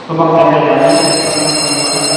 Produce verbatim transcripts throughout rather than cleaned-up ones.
Sumakay na tayo.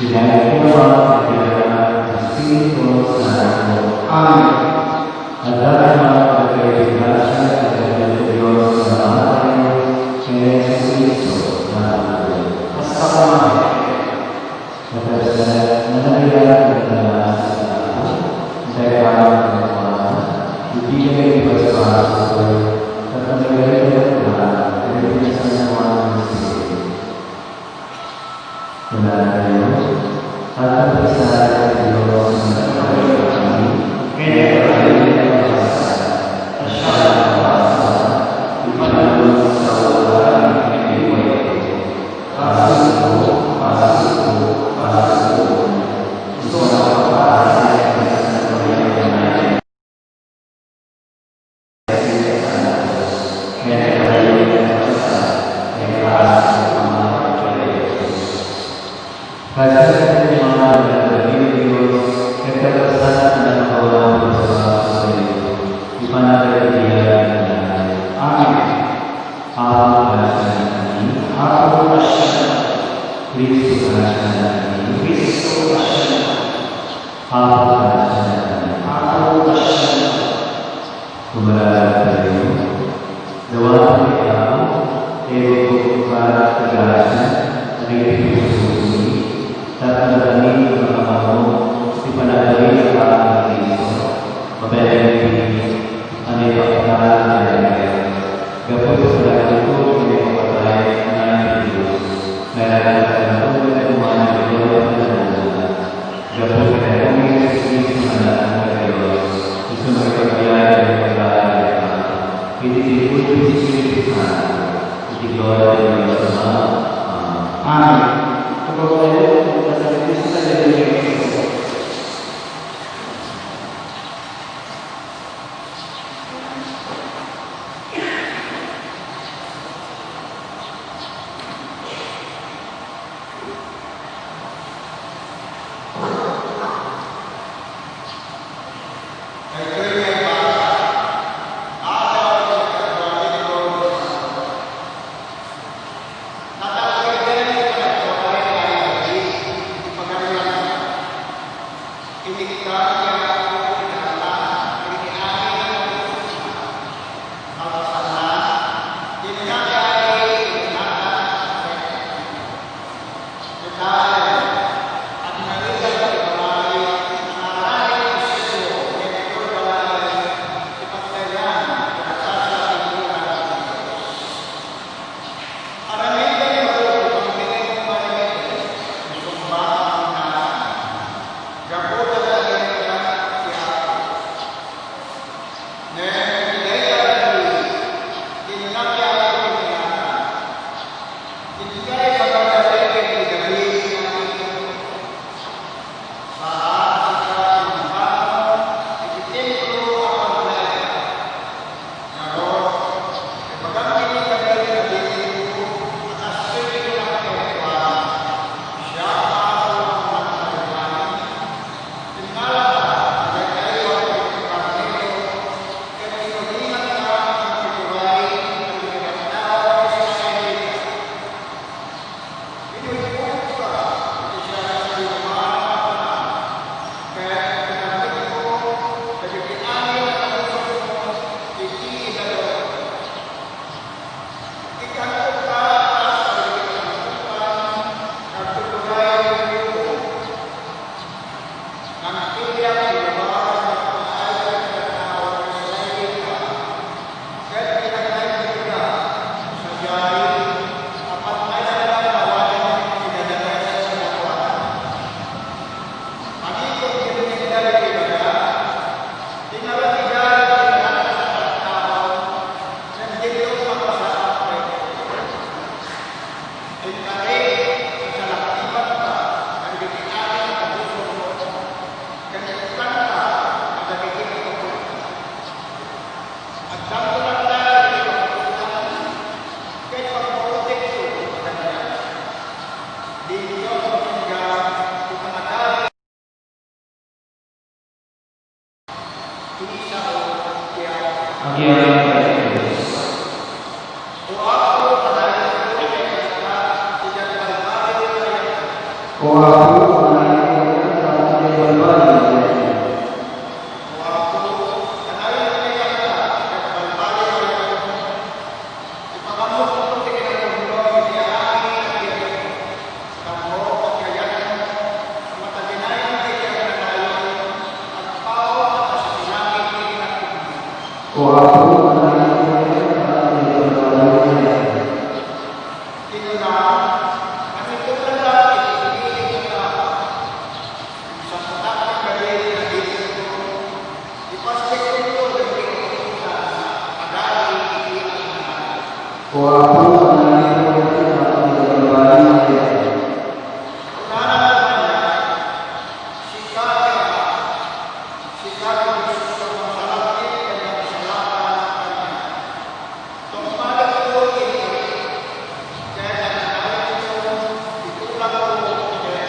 Sinabi ni Ama, ken ti Anak, ken ti Espiritu Santo. Amen. Adda kami kadagiti grasia iti Dios nga Amayo ken ni Jesu-Cristo nga Anakna. Kasta kami. Ket saan nga nagayat nga nalasi ti Apo, intayo kami kenkuana, ibigay ti basbasol, tapno nagayat kenkuana, iti nasantoan nga Espiritu. Kunatayo, Agpapasalamat ti Dios nga nagpakita kami, ken nagpakita kami, ta siya ang pagpasalamat, ipanalun sa uran ken iway. Kasunod, kasunod, kasunod. Isu nga pagpasalamat, Amen. Apo, pasianami. Apo, pasianami. Cristo, pasianami. Cristo, pasianami. Apo, pasianami. Apo, pasianami. Gumalaw tayo. Dawaten ti Apo, ket ibagbaga ti grasia, dagiti pusomi, tapno amin a makaammo ti panagbalin a Cristo, mabalin ti a naipakpakada ti Dios. Gapu ta nagtultol ti naipapatay, naipatay ti Dios. Kaya nagtultol ti Dios. Gapu ken ni Jesu-Cristo nga Anak ti Dios, isu nga ipagbiag iti pagkakan iti timpul ti Espiritu Santo, iti gloria ti Dios Ama. Amen. Amen. Tumawag tayo, tumawag tayo, tumawag tayo. O Apo, kanayon ti kanta iti balbaliw ti Apo. O Apo, kanayon ti kanta iti balbaliw ti Apo. Ipakaammoto ti kinapudno iti amin a tiempo. Tapno pagkayatmo, mataginayon ti agnanayon, agpaon a kasasinabi ti kinapudno. O Apo, kanayon ti kanta iti balbaliw ti Apo. Kinuna, "Kami ti iti bibiling nga tao. Insaputak ti kari nga bibilko. Ipasdekko dagiti kaputotan a agari iti agnanayon." O Apo, kanayon ti kanta iti balbaliw ti Apo. Kunana kaniak, "Sika ti Ama, sika ti Dios a masalakit ken makisalakan kaniak. Tungpalekko ti kari, ket agnanayon ti tulangko ken."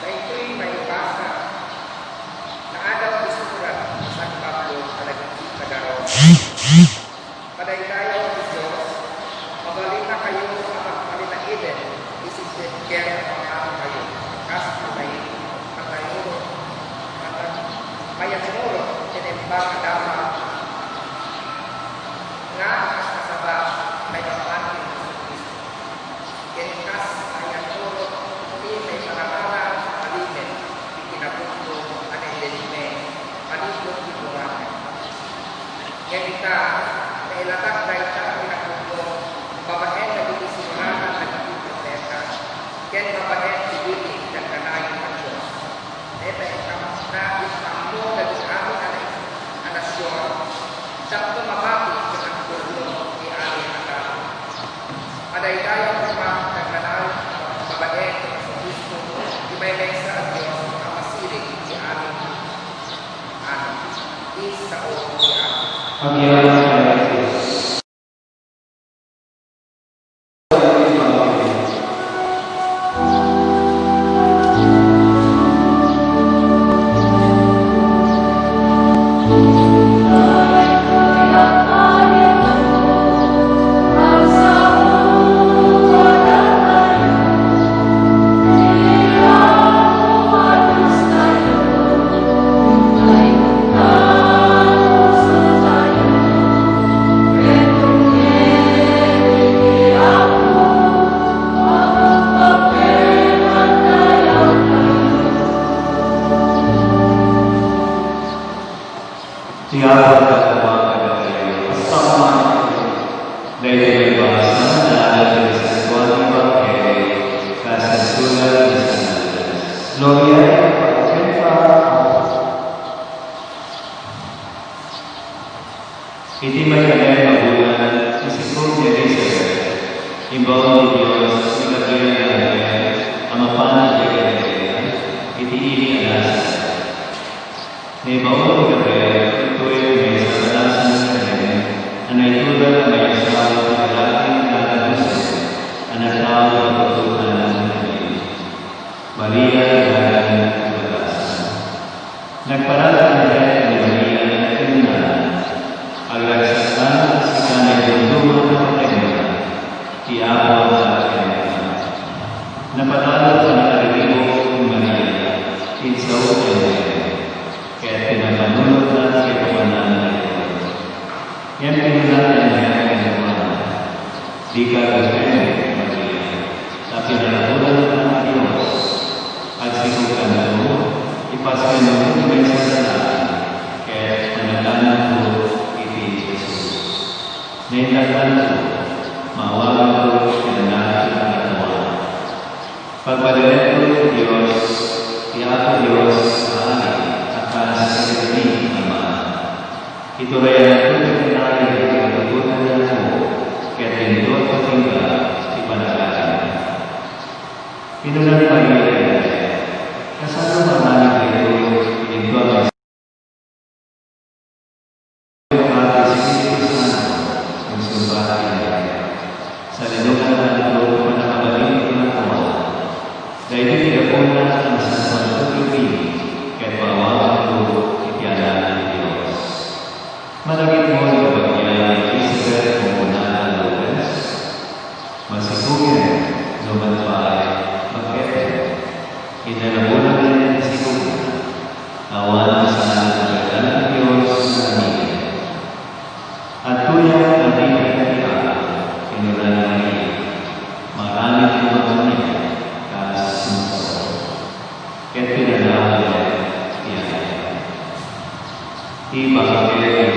Daytoy maibasa nga adal ti surat ni San Pablo kadagiti taga-Roma. Madaydayaw ti Dios, mabalinakayo a magpalinaiden iti ket a pangatokayo, kas ti may-, matayuro-, mata-, mayannurot ken imbag a damag nga kaskasaba maipapan ken Jesu-Cristo. Ken kas mayannurot ti maiparamara a balimen ti kinapudno a nailemme palibut ti burakay. Ngem ita, nailatak dayta a kinapudno babaen dagiti simratan dagiti profeta ken babaen ti bibiling ti agnanayon a Dios. Dayta ikam-, na ikaammo dagiti amin a na-, a nasion tapno mabati ken agpurno ti amin a tao. Madaydayaw ti pagnagnanayon babaen ni Jesu-Cristo, ti maymaysa a Dios a masiring iti amin. Amen. Ti sao ti Apo. Agyamanak ti Dios. Ti Apo kadakayo. Daytoy nga ibasa nga adal ti Santoan nga Ebanghelio kas isulat ni San Andres. Gloria ita, Apo. Iti maikadayag a bulan, isiko ni Elizabeth, imbaon ti Dios ni Gabriel nga anghel a mapan idiay Galilea, iti ili a Nazaret. Naibaon ni Gabriel ditoy ti maysa a nasang nga anghel a naitudad a maiyasawa ti lalaki nga nagan Jose a nagtaud iti patokan ni David. Maria ti ngaran ti bagasan. Nagparang ti anghel ken ni Maria ket kinunana, "Agragsakka, sika nga idumduma ti Patayna, ti Apo adda kenka." Napadalok a nakaribibok ni Maria ti insao ti anghel, ket pinapanunotna ti kaipapanana daytoy. Ngem kinuna ti anghel kenkuana, "Dika aggutem, Maria, ta pinakaguranka ti Dios. Agsikokanto, ipasnenmo ti maysa a lalaki, ket panagananto iti Jesus. Naindaklanto, maawaganto iti anak ti Kangatoan. Pagpadalenko iti Dios, ti Apo Dios a Ari, a kas iti Ama. Iturayanto ti Kinayon iti katugotan ti Apo, ket dinto agpatingga ti panagadina." Kinuna ni Maria kenkuana, "Kasano nga awanen daytoy, dinto a Espiritu Santo, insungbat ti anghel. Salinugankanto ti pannakabalin ti Kangatoan. Daytoy ti gapuna a nasantoanto ti ubing, ket maawaganto Ibang Evangelio.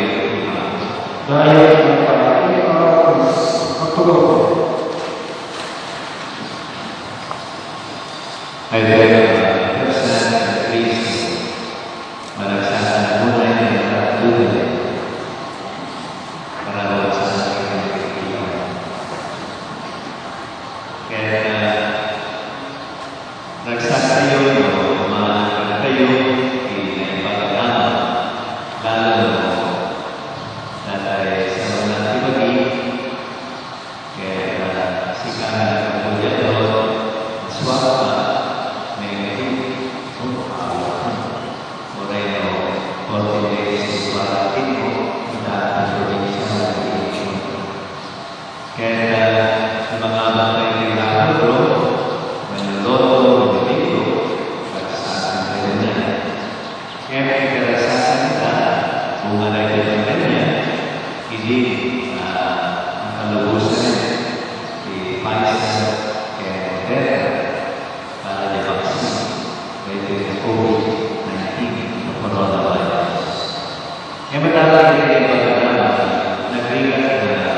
Dayag nga pagkakita, pagtulog. Ay, kaya, Kristo, malagsakan na muna yung mga tunay. Para sa ating pagkakita. Kaya, Nagsasayod no, kumanan kayo, ti naimbag a damag, lalo no, natay sa mga tibagi, ket, ah, sika nga nagpuyat, aswak, mayroon, oh, awak, moreno, fourteen days, para tiko, ita, probinsya, Ket, ah, mangabak tayo ti Labrador, wenno Lotto, wenno Bingo, karagsakan tayo na. Ket ti karagsakan ita, bunga na iti pandemia, idi, ah, nakalubosan ti Pfizer ken Moderna para di vaccine daytoy nga COVID nineteen o coronavirus. Ket matapos iti pagkadama, nagrigat nga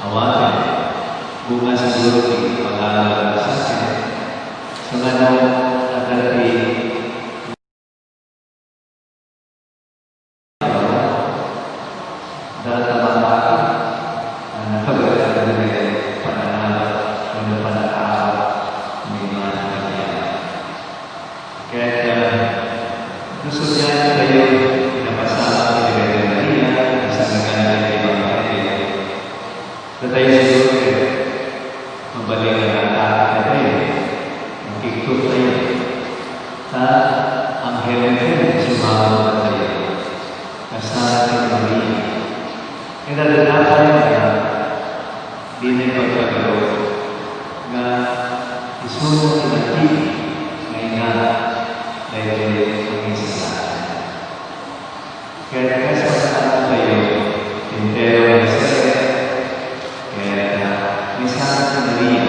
awaten, bunga siguro ti pagawat sa akin. So, ngano, adda ti Dara ta matati, ah, nakabaelan dagiti panangabat wenno panakaawat ni Maria Magdalena. Ket, ah, no sadiay tayo pinapasamak ti Birhen Maria, kasanagan ti Ebanghelio. Datayo siguro ket mabalin nga natataktayo, nakigtot tayo. Ta, anghel-anghel, sumaro tayo. Kasana ti Maria. Kaya dapat nga di na ipagkagaro nga isu ti nagbiit nga ina daytoy a misalan. Ket kas pagtaentayo, entero nga Israel, ket, ah, misalan ti Maria,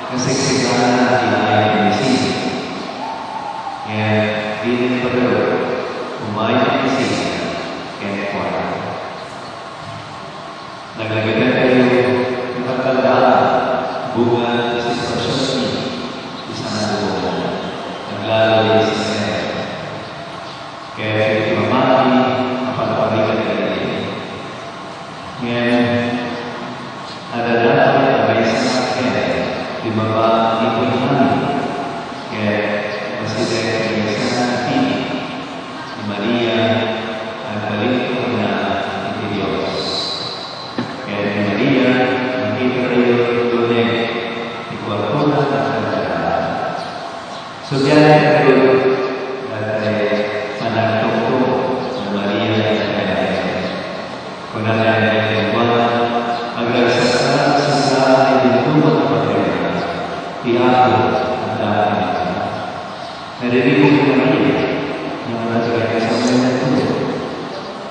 nga siksigana ti ayan ti Mesías. Ket dina ipagaro, umay ti Mesías kenkuana. Naglagipentayo ti pagtaldaanna, bunga ti sitwasyon ti Santo Bulan, aglalo ti Israel. Ket iti mamati a pagparigat dagiti. Ngem adda dayta a maysa nga anghel ti baba a nipud langit, ket bassit ti maysa nga anghel, ni Maria, agbalin ti pangngaana iti Dios. Ket ni Maria, nakitatayo ti Lunes, ti kuartona a pagdara. Sadiay ti Dios, dagiti panagtungtong ni Maria dagiti anghel. Kuna ti anghel kenkuana, "Agragsakka, sika a naidintumag a patriarka, ti Apo adda kenka." Nariribuk ni Maria, nga nagkayat sa mga nagtulog.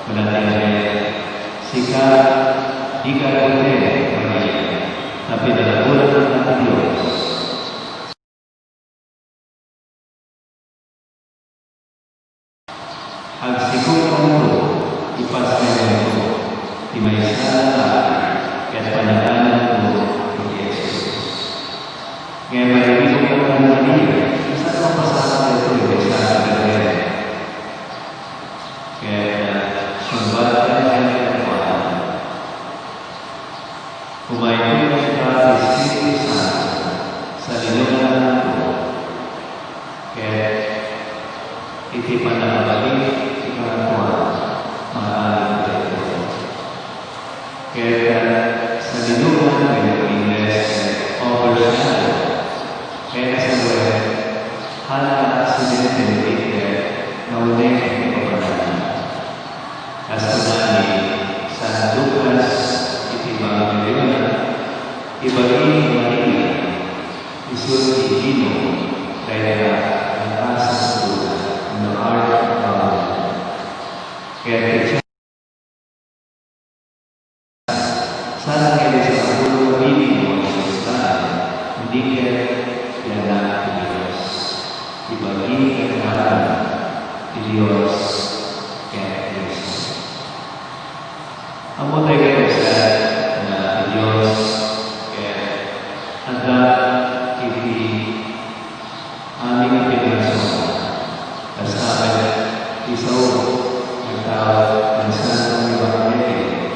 Kuna ti anghel, "Sika, dika agbuteng, Maria, ta pinalaburanka ti Dios." Agsikokanto, ipasnenanto ti maysa a lalaki, ket panagananto iti Jesus. Ngem nariribuk ni Maria, kasano a mapasamak daytoy maysa a lalaki? Ket, ah, simmungbat ti anghel kenkuana, "Umayto kenka ti Espiritu Santo, salinongananto, ket iti pannakabalin ti Kangatoan, maaramanka daytoy." Ket, ah, salinongan wenno Ingles, overshadow. Kaya sa web, hala aksidente ni Peter nga uneg iti papananna. Kas kuna ni San Lucas iti Ebanghelio na, ibagi ni Maria, isu ti Gino, dayta nga kasantoan, no Ark of Covenant. Kaya ti Saan nga iti sangapulo nga bibi ni Moises laeng, idi ket ti Anak ti Dios. Ibagi ket nagan ti Dios ket Ammo tayo ket nga ti Dios ket adda iti amin a pinagsurat. Kasta met ti sao nga agtaud ken Santo nga Ebanghelio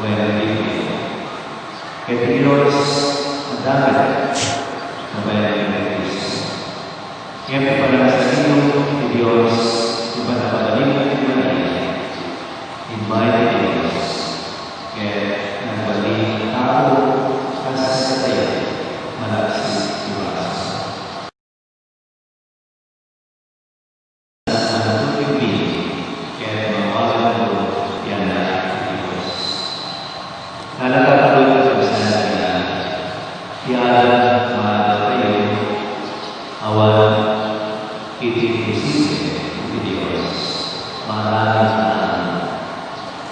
wen Biblia. Ket ti Dios adda met babaen ken Cristo. Ngem ti panagsaingo ti Dios, ti pannakabalin ti Maria, immay ti Dios, ket nagbalin a tao kas kadatayo, malaksid ti basol. Nagtutubig ket mawaganto ti Anak ti Dios. Nalaka kadagiti kabsat nga ti Adan maadatayo, awan iti imposible iti Dios. Maadaan nga Adan.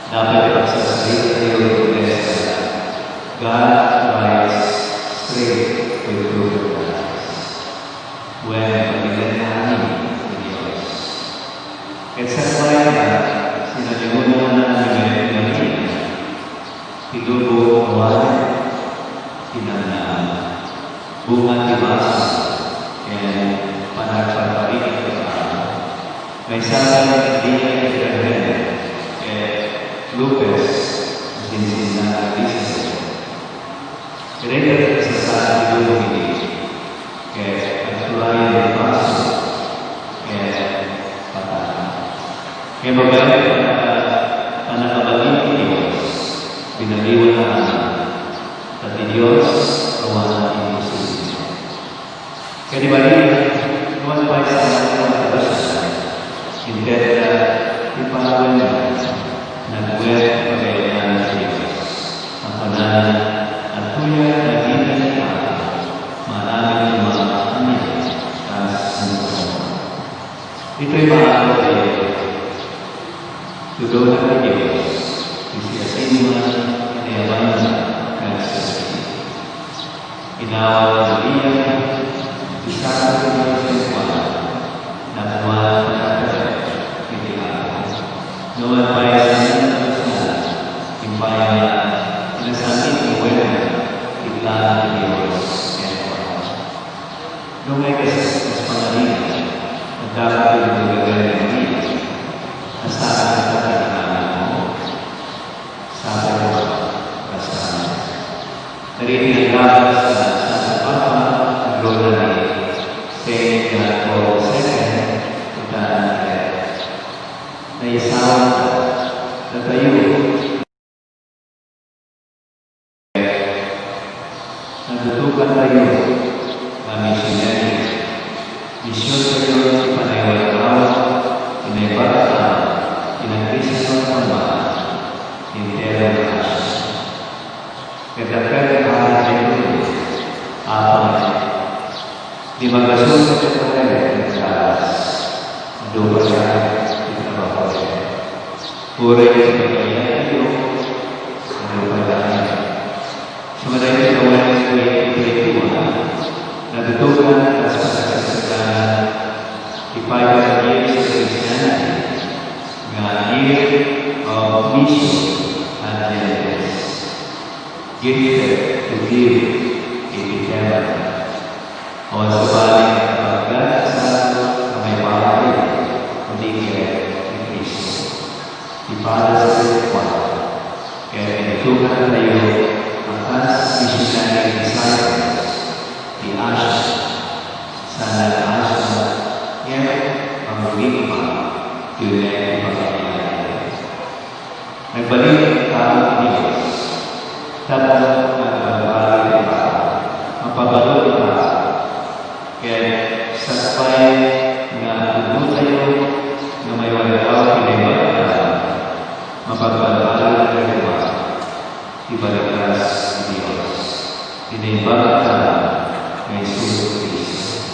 Dapat pagsasarita tayo iti Iglesia, God rise straight with crooked eyes. Wen, pagidennami ti Dios. Ket sakbay nga sinalimunanan ni Maria ti lubong a wallet, kinamnam, bunga ti basol, ken panagparparikut ti tao. Maysa pay nga dia ti Birhen ket lupes a sinsinna ti Cristo. Irekka ti kasasaan ti lubong idi, ket agturayan ti basol, ket patay. Ket babaen ti pannaka-, pannakabalin ti Dios, binaliwan a amin. Ta ti Dios, awan imposible. Ket ni Maria, awan pay sa nga pagkabasan, intedda ti panawenna, nagbuet ti pagayatan ti Dios. A kunana, "Adtoyak nga dina ni Apo, maamin koma a niak kas Santo." Ditoy maaro tayo, tudongan ti Dios, ti siasinoman a nayabanna nga agsakit. Inawat ni Maria ti sangre ti Dios kenkuana, napnoan ti pagkadakkel iti Apo. Nuan pay sa nagpasna, impay nga inasangit nga buelna ti plano ti Dios kenkuana. Nupay kas, kas panagina, nagdakkel ti Birhen ni Maria, a sangre ti Apo. Sapay a kas amin. Dagiti naglabas nga Santo Papa, aglona ni Saint John Paul the Second, ita nga naisawat datayo. Nadutokan tayo nga misionaryo. Mision tayo ti panayawat ti naimbag a tao, ti nagrisan a pambanag ti entero nga Asia. Ket dakkel nga kanen daytoy, apay, di magasut ti pagkanen ken kalas, adu pay ti trabaho. Uray ti pagayat tayo, adu pay. Sa madaytoy a Huwebes, twenty-one, nadutokan a kas panagsasagana ti five hundred years of Christianity nga year of mission and gentleness. Gifted to give iti heaven. Awan sabali nga pagkasal a maipaay, kundi ket ni Cristo. Ti Father Spiritual, ket inutokan tayo a kas missionary disciples ti Asia, saan nga Asia, ngem mammuling pa ti uneg ti pagkakilala. Nagbalin ti tao ti Dios tapno agbalbaliw ti tao, mapabaro ti tao, ket sakbay nga pudnotayo nga maiwardaw ti naimbag a tao, mapagbalbaliw koma ti balikas ti Dios, ti naimbag a tao nga Jesu-Cristo.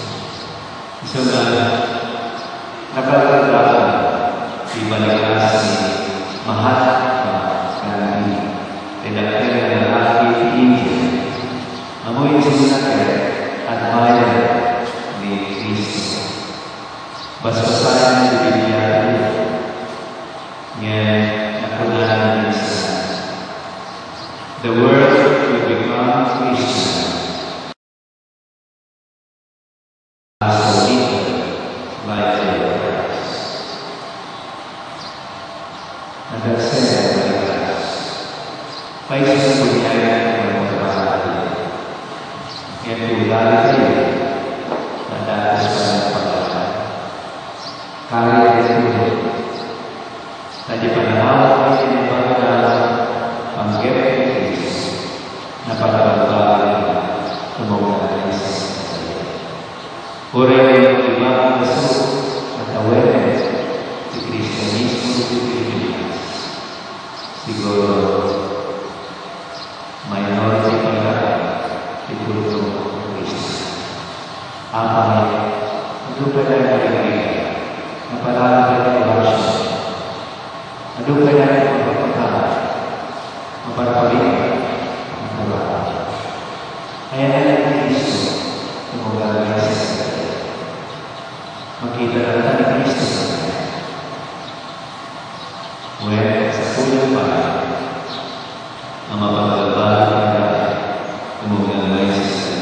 Isu nga nakalaglagan ti balikas ni Mahatma Gandhi, ti dakkel nga lalaki ti India. Ammom ti admirer ni Cristo. Basbasaen ti Biblia, ngem nakunana ni Cristo, Nagagsen a malikas. Payso ti buniag a nagtrabaho. Ngem kung daytoy, madakus a nagpaglakan. Kari ti tulong. Ta di panangawat ti nagpaglakan, panggep ni Cristo. Napaglakan, tumungkal ni Cristo. Uray iba a kaso a tawen ti Kristianismo iti Pilipinas. Siguro, minor ti paglakan ti kulto ni Cristo. Apay, adu pay laeng nga iglesia, napalalo ti oras. Adu pay laeng nga pagpapatay, maparparitan, maparparitan. Kaya nga ni Cristo, tumungkal ni Cristo. Makita lang ni Cristo. Wen, sa pulo pa, ang mapagbabago na tumungkal ni Cristo.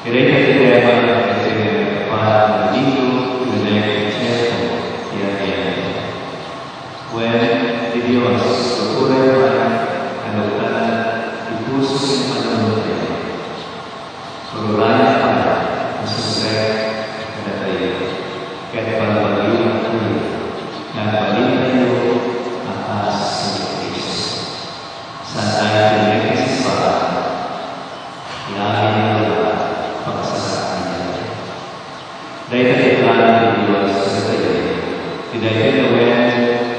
Kaya iti tema, iti tema, United Church, Wen ti Dios, tuturay pay a luktan ti puso ken panunotyo. Tulorayan pay a sumrek kadatayo, ket balbaliwen tayo, nga agbalintayo a kas ni Cristo. Saan tayo pinagkasispahan? Ilalim ng lupa, pagkasasakit. Dayta ti plano ti Dios kadatayo. Ti daytoy nga wen,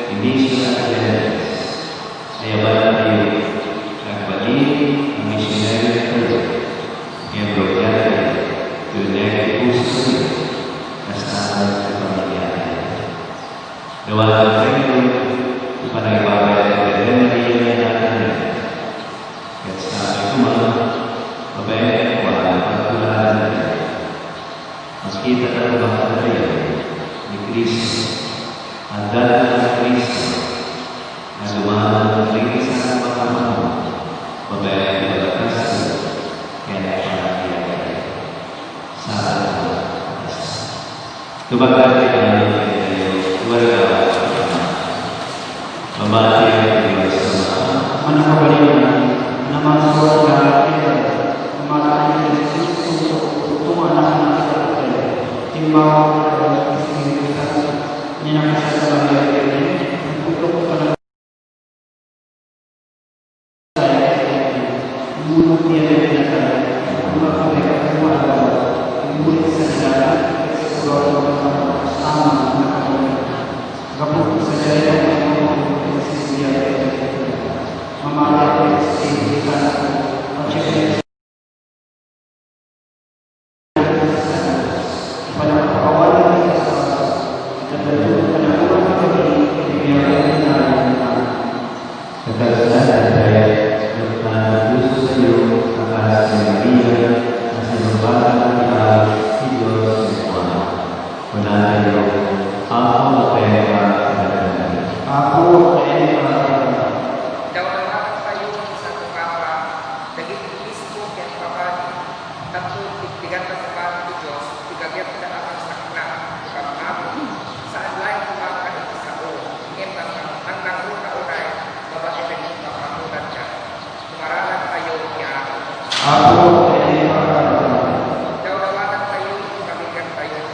ti mission and Genesis. Ayaban tayo, agbalin a misionaryo tayo. Miyembro tayo, ti uneg ti puso tayo, kasano ti pamilya tayo. Dawaten tayo, ti panagbabayad ti Birhen Maria nga inatanyo. Ket sa koma, babaen kenkuana, pagtuladan tayo. Makita tayo makadadayo ni Cristo. Andaan ni Cristo nga dumadalan dagiti saan a makaammo babaen ti balakasyo ken panagbiag. Sa Tumakder ti amin ken tayo, warga. Mamati ti Dios Ama. Mannakabalin, namansuan nga ket mamati ti Espiritu Santo, tungtungana nga ket timmawa ti Espiritu Santo, ni nakasal Maria Virgen, ang putok pa ng Gapu sa diay mamati ti Espiritu Santo, panagpakawan ti Espiritu Santo, ket dagitoy a panagpakawan ti Espiritu Santo. Kakabsat, ket luktan ti pusotayo a kas ni Maria a sinurbatan ti Apo ti Dios kenkuana. Kunatayo, Apo, agpayankami kadakayo. Apo, agpayankami kadakayo. Dawdawatayo ti Santo Papa, dagiti obispo ken papadi, tapno tigtigan ti Dios ti gagepda a magsaknap ti pangngato, saan laeng ti mangka iti sao, ngem nang-, nangnangruna unay babaen dagiti pammangudanna. Kumararantayo iti Apo. Apo, iti Apo. Dawdawatantayo iti pamiliatayo,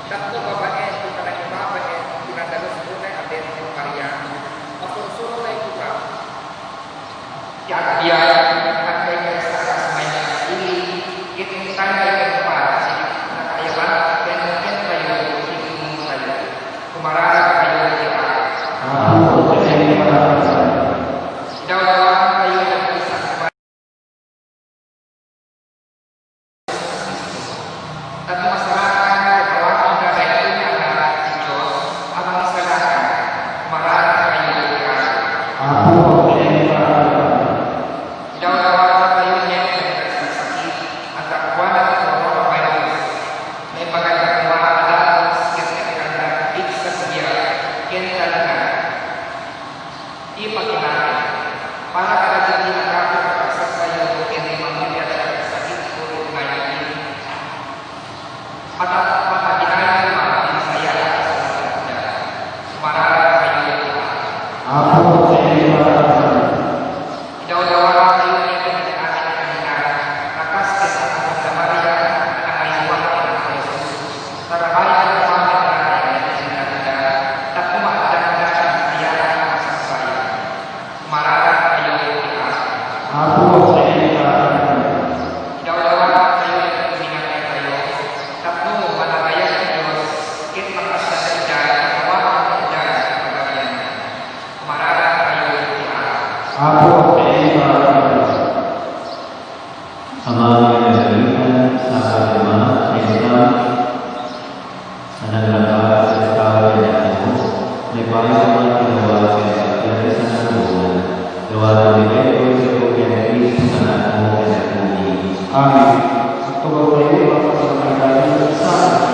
tapno babaen ti panangibabaen ti nadalus unay a Birhen Maria, masursurotayo koma. Ti agbiag, agkaykaysada a sumayaat iti, ket intay nga ipapan ti nakaayaban ken kentayo iti inumotayo. Kumararantayo iti Apo. Apo, iti Apo. Idawdawatantayo dagiti sakbay. Tapno masarakan ti awatenna daytoy nga Anak ti Dios a Mangisalakan, kumararantayo iti Apo. Apo, iti Apo. Idawdawatantayo met dagiti nagsaksakit a gapu iti coronavirus. Naimbaganda koma a dagus ket naikkanna ti pigsabian ken talna. Ti pakinaen para kadagiti nagkakasakit ken ti pamiliada a nagsakit COVID nineteen. Mata-, mataginayo a mabinsaya a kasalanan. Kumararantayo. Apo, saidakan. Idawdawaantayo iti amin a kanita, a kas ken ni Santa Maria a nangaywan ken ni Jesus. Tarabay a tumaken iti kanita, tapno maaddanna ti ayana a kasaksayan. Mararamtayo iti Apo. Apo, saidakan. Idawdawaantayo iti kuminatitayo, tapno managayan ti Dios, ket makaasian ida iti awan a pagarianna. Mararamtayo iti Apo. Apo, saidakan. Ama nga nagalitan, sa Ama, ken Anak, a nanglabas iti tao ken Anak mo, naipaaymo ti dawat ken pagtian ti Santo Bulan. Dawatem daytoy ken Cristo nga Anakmo ken Anak mo. Amen. Agtugawtayo, bakas iti kaidaton ti Santo.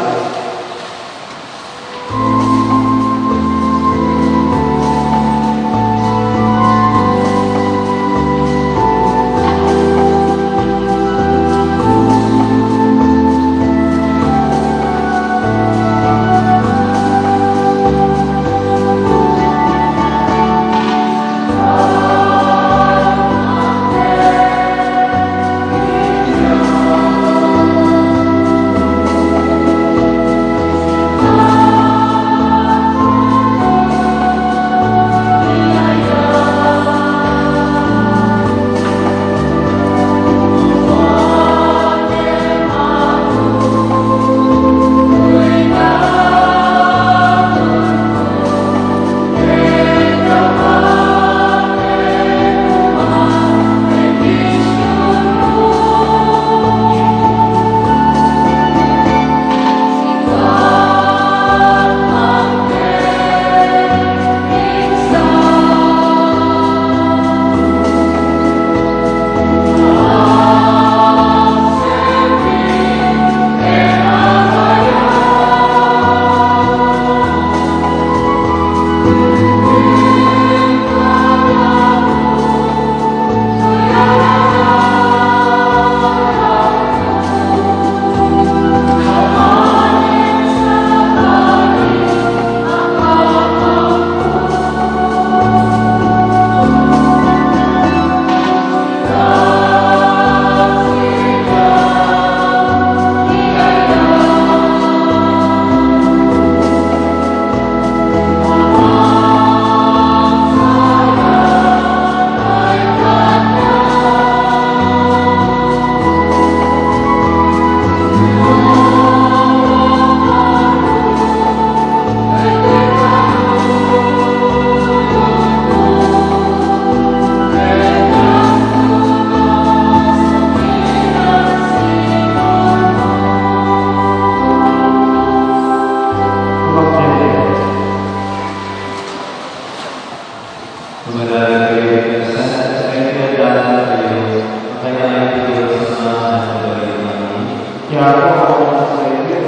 Tumanalangin kayo, iti kastan, ket iti adal kayo, makayaw ti Dios Ama a nagkabalin. Amen. Ti Apo a nagkabalin, ket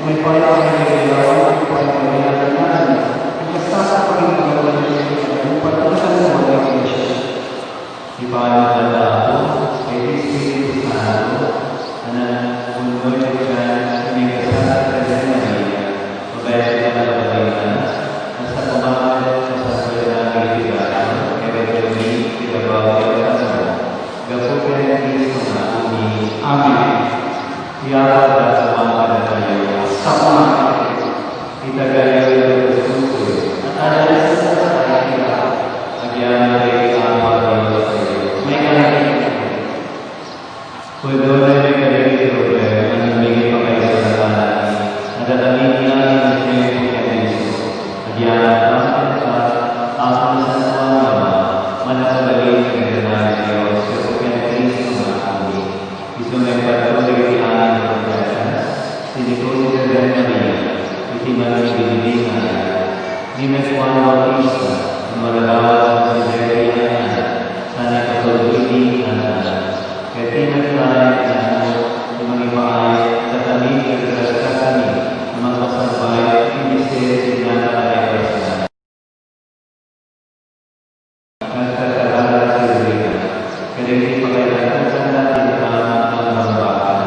maipaaymo kayo iti yawa, iti pagkabalin, iti kastan, iti pagkabalin, iti pagkabalin, iti pagkabalin. Ipaaymo kaniak, Apo, ti Espiritu Santo, a nagpunnoy iti tian ti Maikasarek a Birhen Maria, babaen iti pannakabalinna, a sa kumaket, masantoenna iti grasia, ket ibaga iti ibabaw ti aldaw, gapu ken Cristo nga Apomi. Amen. Ti Apo a kumaket kadakayo. Sa kumaket. Itagayo ti pusoyo. At adalesyo ti Apo. Agyamanen ti Apo a Diostayo. Maikararag. Pudno nga kadagiti ruben, a namnama iti pakaisalakanami, a dakami ti amin a tiempo ken Dios. Agyamanen ti Apo, Apo a Santo a Ama, Mannakabalin ken Birhen a Dios, gapu ken Cristo nga Apomi. Isu nga impattuloy iti amin a propeta, ni Jose ken Maria, iti mangibinibin nga ayat. Ni Juan Bautista, ni Maria Jose ken Maria, sana ipatulod iti kananan. Ket ti nagtaeng ti Anak, ti mangipaayat, dakami ket grasia kami, a mangpasarbayo iti misterio ti nagkakayat. Nagtatarara ti rurina, kadagiti pakayatantokanna ti rikana a pangbambangan.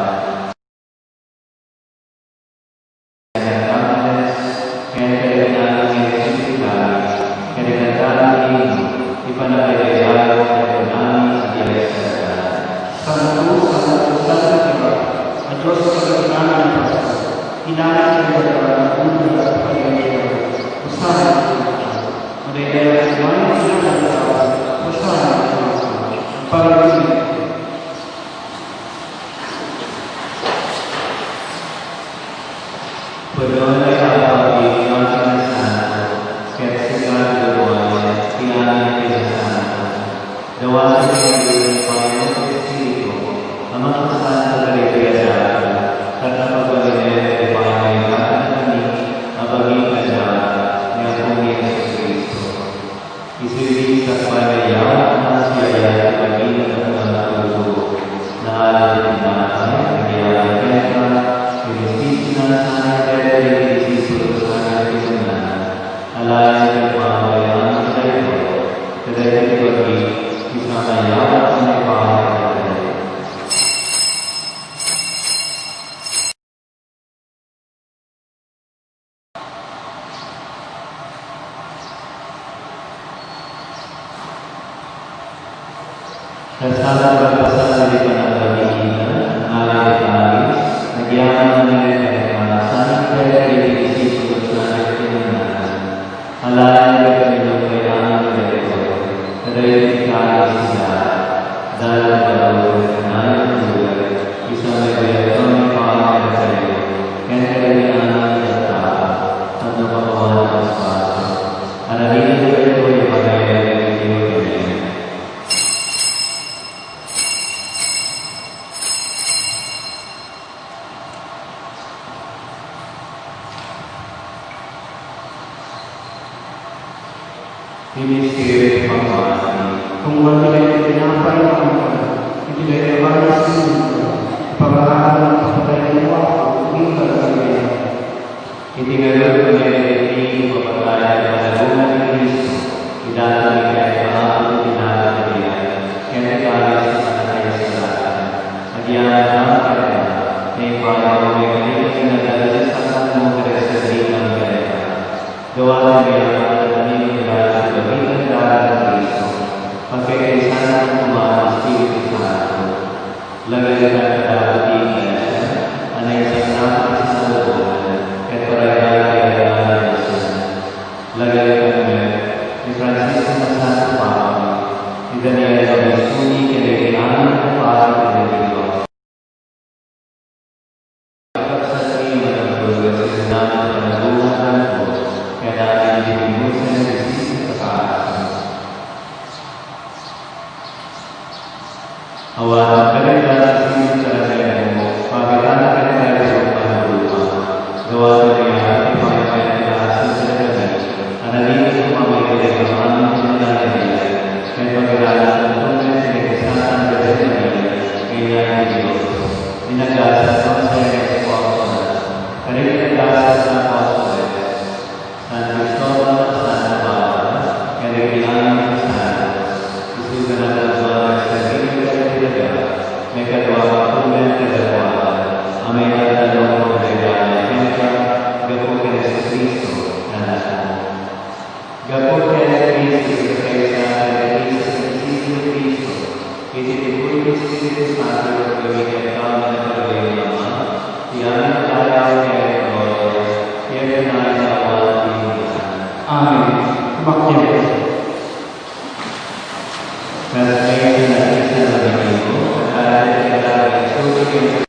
Ken kadagiti angel nga agsisigsigani, Kasla ti pagpasal iti pannakabalin, nalay ti kalis, nagyaman manen kenka, saan iti disipulo, saan iti nangnanay. Alaen ket inumen ti amin nga daytoy, kadaytoy ti kalis ti dalan, dalan ti kabuhi ken kanayon a buhay, isu a mabiagto a maipaay kadakayo ken kadagiti amin a tattao tapno makawan ti espasio. Aramidentayo daytoy a pagayuy iti Dios. Ti misterio ti pagmati. Tunggal ti daytoy tinapay nga iti daytoy a kalis ti Dios, ipagaaram nga ipapataymo a Apo, iti kagayunan. Iti ngarud, nga iti ipapatay ti panagona ni Cristo, idatoy kenka, Apo, ti dalan ti biag, ken ti kalis ti pannakaisalakan. Agyamanak kenka, nga ipaaymo nga ikalikna ti nagdagiti sakramento iti sagrado kenka. Gapu ti amin nga ibaga ti dalan ni Cristo, pagkaigsanak koma ti Espiritu Santo. Lagipem kadagiti iglesia a naisaknap iti saluboran ket parayda ti agnanayon. Lagipem met ni Francisco a Santo Papa, ni Daniel a Obisponi, ken dagiti amin a padi ti relihion. Agkabsatmi a managbulong iti sinanan ti panagona a Dios, ken amin ti binusen ti sisip a kaasi. Awan kadagita ti sisip a kaasi, pagitana ken tayo panagona. Gapu ti mayat ti pangayat ti kaasi kadagita, a nalipay ti pamagayat ti amin ti nagayat, ken pagiranan ti nagkasatan kadagita, ken ti Dios. Inagasat ni Jose ken ni Juan, kadagiti nagasat nga apostoles, San Cristobal, Santa Barbara, ken dagiti amin a santos, isuda nga agdua nga agserbi iti daga, maikadua nga tuben kadakuada, a maitatalo nga daydayaw kenka, gapu ken Jesu-Cristo, Anakmo. Gapu ken ni Cristo, ken kaysa, ken ni Cristo, ken ni Cristo, iti tibuok ti Espiritu Santo, agdagiti kenka, a nagpagayo nga Ama, ti amin a dayaw ken gloria, ti amin a naawat ti Dios. Amen. Umakyat. Mas may sinagisa na Domingo, at alam na kailangan ito,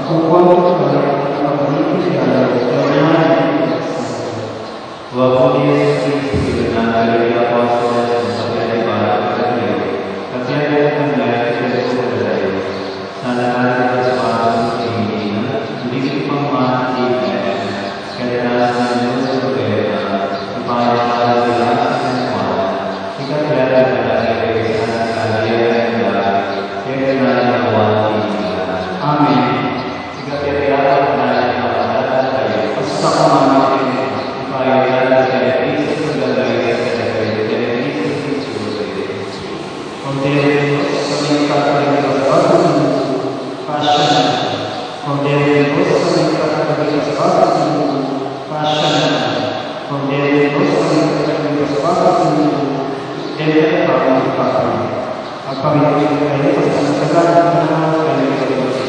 Kukuan ti pagmamati ti Anak, ti Ama, Wa pudi Jesu Cristo, nagdagiti apostoles, no, sa pinaibara kadakayo, kapian ti naglayo ti tiempo kadakayo. Saan a nagpaspaso ti Injil, idi ti pamati ti Iglesia, ket nasanyo ti propeta, ti paypay ti Apo kenkuana, ti kapian ti kadakayo, saan a nagdagiti, ket nalinawan ti Injil. Amen. Sigapiat ti Apo, nayaw ti pangadalan tayo. Basta kumamit ti ipayagan ti Kristo, ket gagayat ti Kristo, ket Kristo ti Kristo. Kordero ti Dios, sumingkat kadagiti basbasol ti mundo, pasianka. Kordero ti Dios, sumingkat kadagiti basbasol ti mundo, pasianka. Kordero ti Dios, sumingkat kadagiti basbasol ti mundo, dengka ti pagpapay. Agpamati tayo, basta nasagana ti Anak, ken ti Espiritu.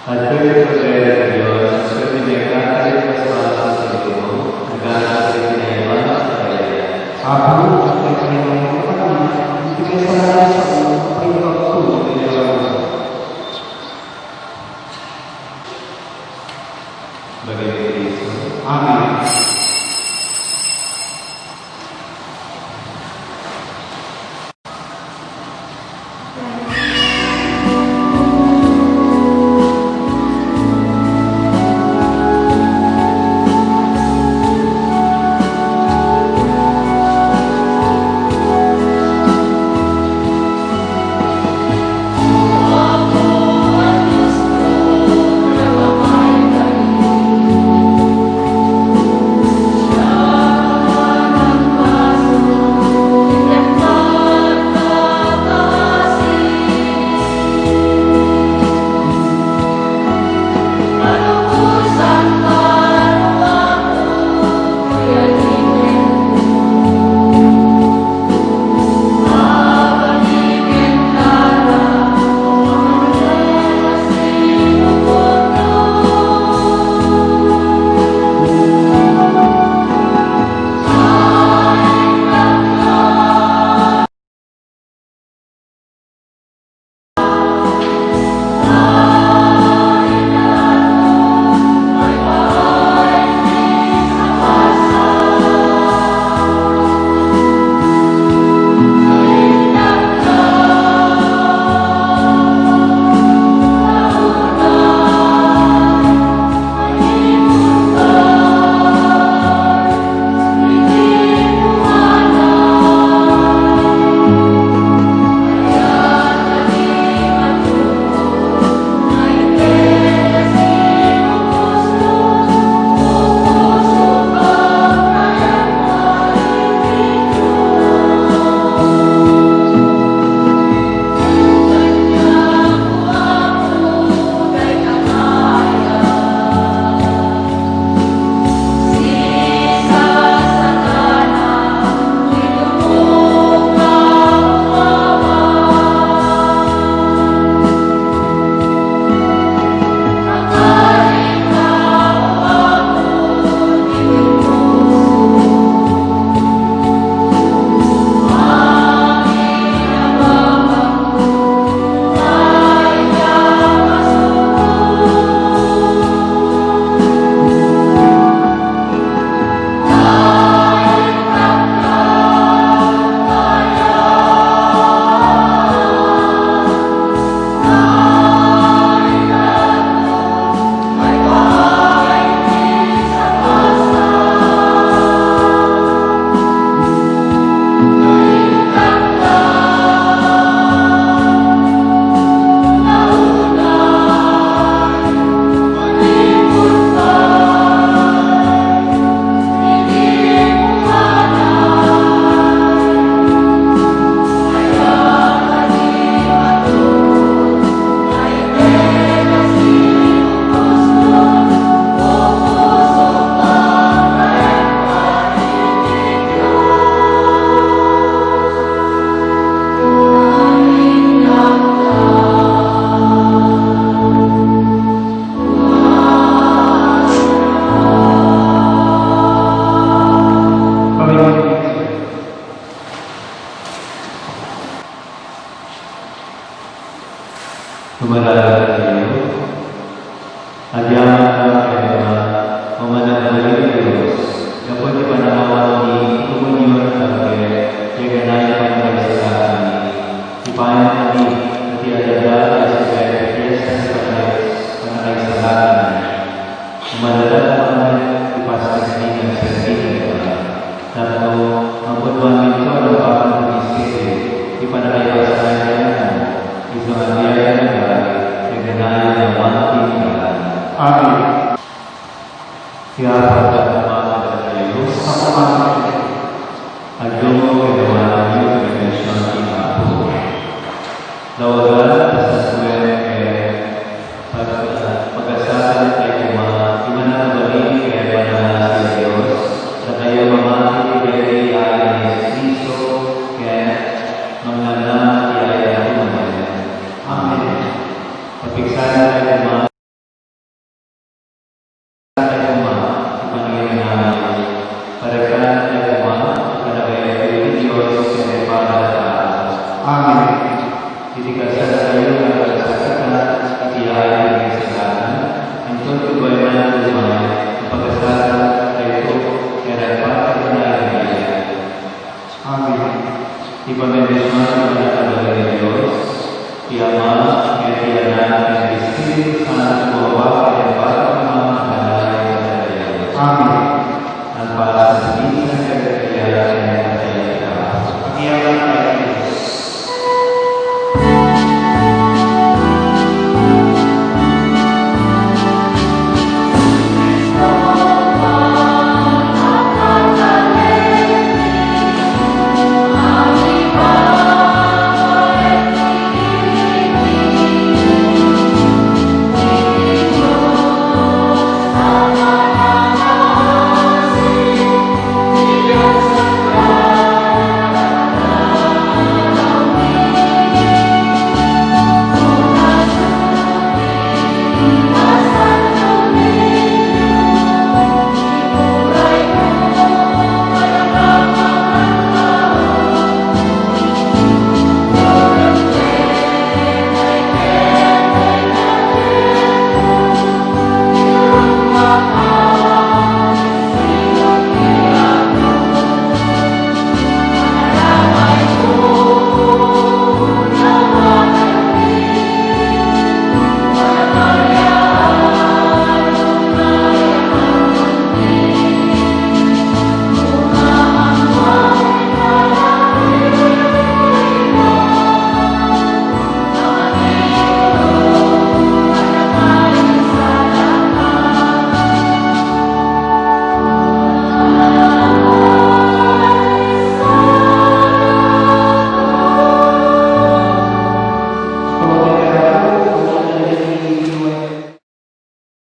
Adtoy ti Kordero ti Dios, adtoy ti nagkakarit kasla ti mundo, nagana ti kinaiyaban a kayat. Apo, adtoy ti nagkakarit kasla ti mundo, nagana ti kinaiyaban a kayat. Bagay ni Cristo. Amen. Tumalagad tayo. Agyamankami, Ama, O Managbalin a Dios, gapu ti panangawan ni komunion a Gabriel, ti aganay a pannakaisalakanmi. Ipaayonmi ti adda a isu ti fiesta ti Pannakaisalakan. Madala man ti pastikan nga serbikan ka. Tapno mapudwan minto a nagpapan ti misterio, ti panagayat sa kanya, isu nga biag nga gari, kaganayan nga wanti ka. Amen. Ti apat a pamagad a Dios, Apo, amen. Agdumog kadakuada ti bendision ti Apo. Lawagan, pasauen, ket pag-, pagasalan tayo koma, ti Managbalin ken Mananasi a Dios, dakayo mamati ti daydi a ayan ni Jesucristo, ken mangnangnana ti ayan ni Maria. Amen. Pagpigsayan tayo